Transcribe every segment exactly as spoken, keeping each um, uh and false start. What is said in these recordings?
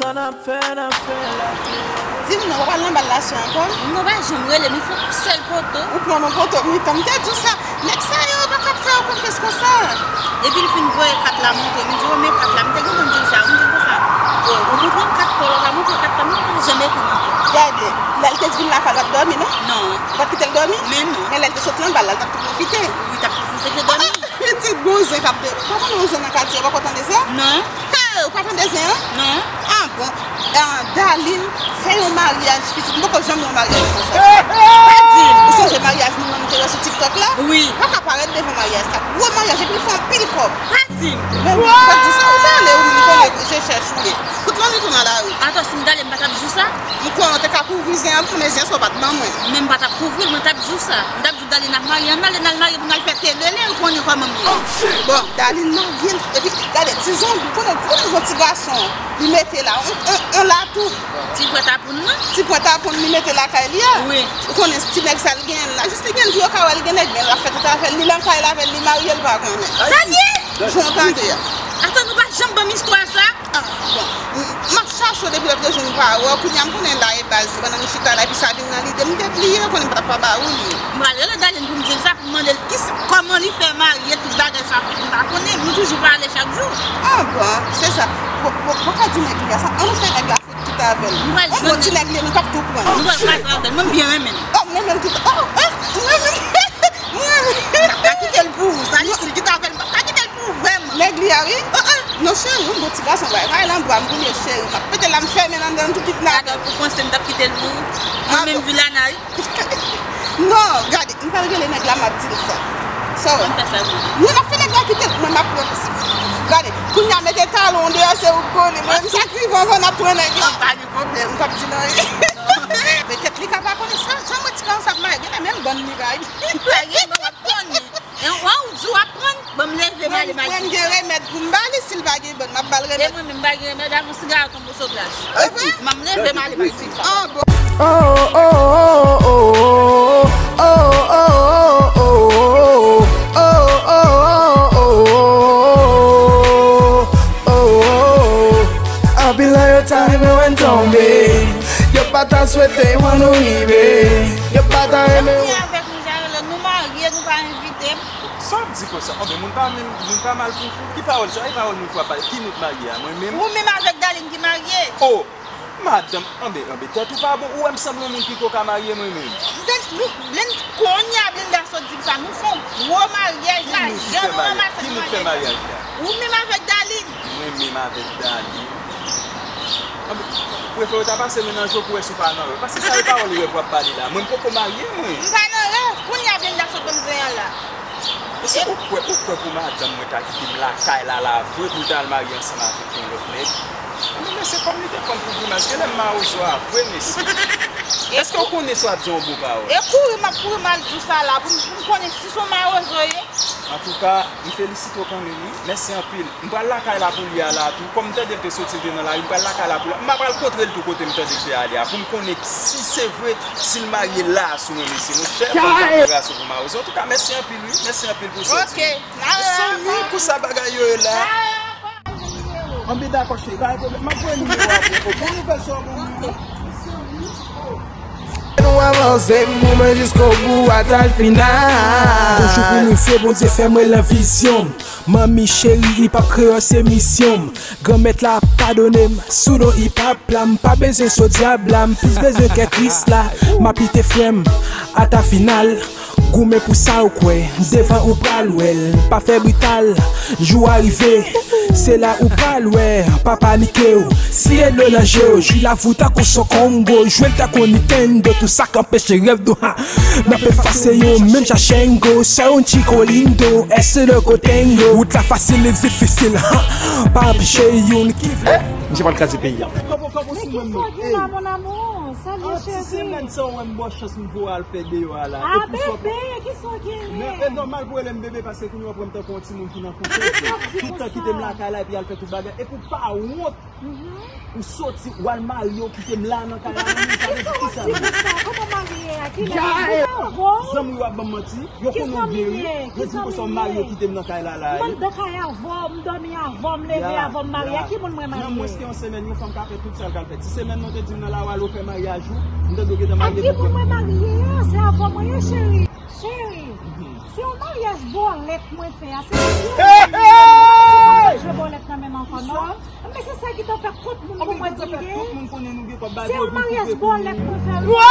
Di m non, w ap al nan bal la sè ankò? Non, pa janm rele m, li fè yon sèl poto. Ou pran yon poto mitan, m te di w sa. Nèg sa yo pa ka fè yon konfyans konsa. Depi l fin voye kat la montre m, li di, "O, men kat la." M te gentan di l sa, m di l konsa, "O, ou montre m kat pa w la, ou pa montre kat pa m, ou pa janm ekri m ankò." Gade, lè l te vin lakay, l ap dòmi, non? Non. Ou pa t kite l dòmi? Men non. Men lè l te sot nan bal la, l t ap tou pwofite. Wi, t ap tou pwofite dòmi. Pitit gon zen k ap de-, ou pa konnen yon zen nan katye, ou pa konn tande zen? Non. Hey, ou pa tande zen an? Non. Ah bon. Ah, Darline fè yon maryaj, pitit. M poko janm wè yon maryaj konsa. Pa di m. Ou sonje maryaj moun nan nou te wè sou TikTok la? Wi. Ou pa ka parèt devan maryaj sa. Gwo maryaj, epi l fè anpil kòb. Pa di m. Men wi, ou pa di sa, ou pale, ou menm konnen je chèch ou ye. Tout lannuit ou nan lari. Atò, si m t ale, m pa t ap di w sa? M kwè w te ka kouvri zen an pou mwen, zen sa w pa t ban mwen. Men m pa t ap kouvri l, mwen t ap di w sa. M t ap di w, Darline ap marye, ann ale, n al marye pou n al fè telele, ou konnen kòman m ye. Bon, Darline marye, epi gade, ti zonbi, konnen, konnen yon ti gason, li mete la, on, on, on latou. Ti pwèt a poun nan? Ti pwèt a poun li mete lakay li a. Wi. Ou konnen ti nèg sa l genyen la, jis li genyen pou yo ka wè l gen nèg, men l ap fè tout afè l, li nan kay la avè l, li marye, l pa konnen. Sa l ye? Jan w tande a. Atò, nou pa janm ban m istwa sa? Ah, bon. M, m ap chache w depi lòt jou, m pa wè w. Kounye a, m konnen la e baz, pandan nou chita la, epi sa vin nan lide m, m te bliye, konnen m pa t ap pa ba ou li. M pral rele Darline pou m di l sa, pou m mande l kisa, kòman li fè marye, tout bagay sa fèt, m pa konnen. Nou toujou pale chak jou. Ah, bon, se sa. Bon, bon, bon, ka di nèg li a sa. An nou fè nèg la fout kite avè l. M pral jwenn li. Yon bon ti nèg li ye, nou p ap tou pran l. M pral kraze avè l. Mwen, m byen renmen l. Oh, m renmen l tout. Oh, eh, m renmen l. M renmen l. M p ap ka kite l pou ou. Sa li si l kite avè l, m p ap ka kite l pou ou vrèman. Nèg li a, wi. Oh, oh. Non, cheri, yon bon ti gason, bay, bay lan bwa m pou li, cheri. M ap pete la, m fèmen anndan, m tou kidnape. Atò, ou panse m t ap kite l pou ou? Mwen menm, Vilana, wi. Non, gade, m pral rele nèg la, m ap di l sa. Sa w wè? Konn fè sa pou li. Non, n ap fè nèg la kite l, mwen m ap pran. Gade, kounye a mete talon w deyò, se ou k konnen. Mwen menm, sa k rive anvan n ap pran nèg la. Pa gen pwoblèm, m p ap di l anyen. Petèt li ka pa konnen sa, jan mwen di konsa, m pa gen menm bann li bay. Pa gen, mwen p ap konnen. E w, w di w ap pran, ban m leve m ale bay ti fi sa. Mwen gen remèd pou m ba li, si l pa gen bann, m ap ba l remèd. E mwen menm, m pa gen remèd, avan siga a tonbe sou glas. E vre? M ap leve m ale bay ti fi sa. Ah, bon. Oh, oh, oh, oh, oh. Anpil nan yo ta renmen wè n tonbe. Yo pa ta swete wè nou rive. Yo pa ta renmen wè. Avèk nou, Jarelo, nou marye, nou pa envite m. Sa w ap di konsa? Anben, moun pa menm, moun pa mal pou fou. Ki pawòl sa? Ki pawòl moun fou ap pale? Ki nou t marye a? Mwen menm? Ou menm avèk Darline ki marye. Oh! Madanm, anben, anben, tèt ou pa bon, ou wè m sanble yon moun ki ko ka marye mwen menm? Blen-, nou, Blen-, kounye a Blinda sot di m sa, nou fè yon gwo maryaj la, jan nou ranmase pou maryaj la. Ou menm avèk Darline? Mwen menm avèk Darline. Anben, ou prefere w ta pase men nan je w pou wè si w pa nan rèv. Paske sa yo pawòl rèv w ap pale la. Mwen m poko marye mwen. M pa nan rèv, kounye a Blinda sot ban m zen an la. Mesye, ou kwè, ou kwè pou madanm mwen ta kite m lakay la, la vre pou l ta al marye ansanm avèk yon lòt nèg? Anben mesye, kòm li te pran m pou grimaj, genlè m mawozo a vre mesye. Èske w konnen sa w ap di yon bon pawòl? E kouri m ap kouri m al di w sa la, pou m, pou m konnen si se yon mawozo w ye. Antouka, m felisite w kanmenm, wi. Mèsi anpil. M pral lakay la pou li a la tou. Kòm m tande l te soti, l te nan lari, m pral lakay la pou li a. M pral kontre l tou kote m tande l te ale a, pou m konnen si se vre, si l marye la sou mwen, mesye. Monchè, fòk ta fè raso pou mawozo. Antouka, mèsi anpil, wi. Mèsi anpil pou sòti. Ok. Mezanmi, konsa bagay yo ye la. Anben dakò, cheri, pa gen pwoblèm. M ap voye nimewo a pou ou. Bon nouvèl sa w ban mwen. Nou avanse, m pou mwen jiskobou, ata l final. Yon jou pou mwen fè Bondye fè mwen lan vizyon m. Manmi cheri, hip hop kreyòl se misyon m. Granmèt la padone m, sou non hip hop la, m pa bezwen so dyab la, m plis bezwen kè Kris la. M ap ite frè m, ata final. Goumen pou sa w kwè, devan ou pral wè l. Pa fè brital, jou a rive, se la ou pral wè. Pa panike w, siye dlo nan je w, jwi lavi w tankou son Kongo, jwe l tankou Nintendo, tout sa k anpeche rèv nou, ha, n ap efase yo, menm jan Shango, sa yon ti kolindo, èske le kotengo, wout la fasil, li difisil, ha, pa anpeche youn ki vle. Misye pral kraze peyi a. Kanpo, kanpo sou mwen, non. Hey. Salye, cheri. An ti semèn sa, ou wè m ba w chans m voye al fè deyò a la. A, bebe, kisa w genyen? Men e nòmal pou w rele m bebe, paske kounye a w ap wè m tankou yon timoun ki nan konsyans li. Tout tan kite m lakay la, epi al fè tout bagay. Epi w pa wont. Ou soti, w al marye, w kite m la nan kay la, menm sa vle di kisa menm? Kòman marye a? Kilè? Zanmi w ap ban m manti. Yo konnen w gen ri. Yo di konsa w marye, w kite m nan kay la la. Mwen m nan kay avè w, m dòmi avè w, m leve avè w, m marye. Nan mwens ke yon semèn, yon fanm ka fè tout sa l ka fè. Ti semèn nan, w te di m nan lari a, lè w fè maryaj ou, m tande w gentan marye. Ak ki moun mwen marye a? Se avè w mwen ye, cheri. Cheri, se yon maryaj bòlèt mwen fè a. Se yon maryaj bòlèt nan menm ankò, non? Men se sa ki ta fè tout moun pou mwen di ye. Se yon maryaj bòlèt mwen fè. Wi!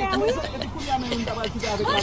Epi kounye a menm, m ta pral kite avèk la.